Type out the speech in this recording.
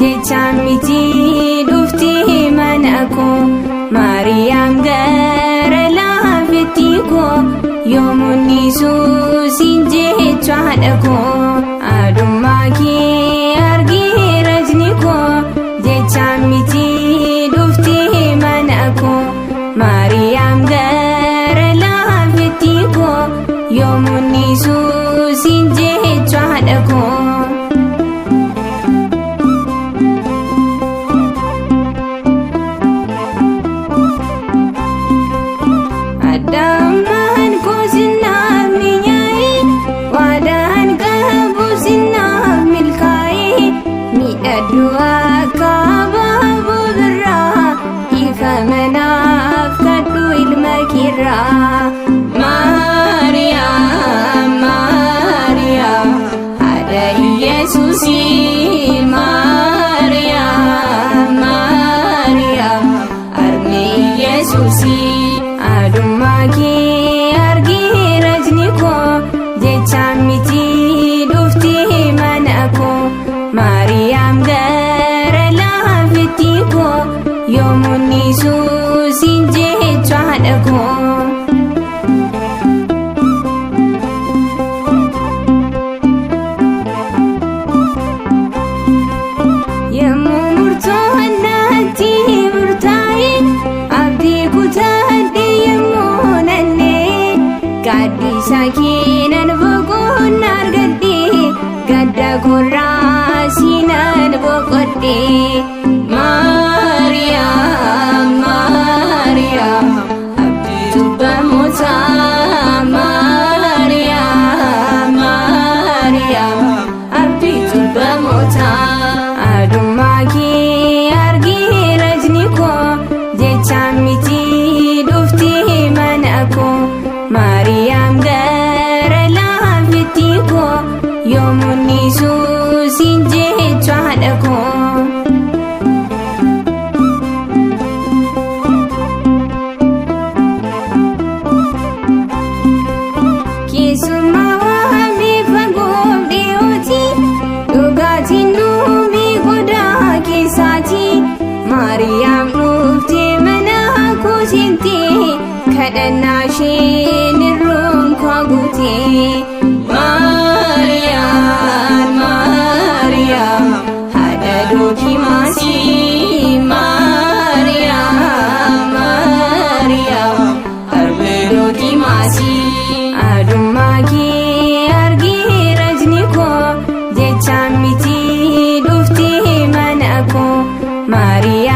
jecha miti dhuftee mana koo Maariyaam gara laafetti koo yoomuun siin jechu haadha koo adummaa kee argee rajni koo jecha miti dhuftee mana koo Maariyaam gara laafetti koo yoomuun siin jechu haadha koo. Addaamaan koo sinnaaf mi'aaye waadaan qabu sinnaaf milkaa'e miidhagduu akka abaaboo birraa ifa manaaf kadhu ilma keerraa. Maariyaam Maariyaam haadha Iyesuusii Maariyaam Maariyaam harmee Iyesuusii. Adummaa kee argee rajni koo jecha miti dhuftee mana koo Maariyaam gara laafetti koo yoomuun siin jechu haadha koo. Yemmuu murtoon natti murtaa'e abdii kutadhe yemmuu nannee gaaddisa keenan boqonnaa argadhe gadda korraa siinan boqodhe. Maariyaam Maariyaam abdii cubbamootaa Maariyaam Maariyaam abdii cubbamootaa. Adummaa kee argee rajni koo jecha miti dhuftee mana koo Maariyaam gara laafetti koo yoomuun siin jechu haadha koo. Keessumaa waamee fagoof dhiyooti dhugaatiin nuumii godaa keessaati Maariyaam dhuftee mana koo seentee kadhannaa isheen irroon koo guutee. Maariyaam Maariyaam haadha Dookimaasii Maariyaam Maariyaam harmee Dookimaasii. Adummaa kee argee rajni koo jecha miti dhuftee mana koo Maariyaam.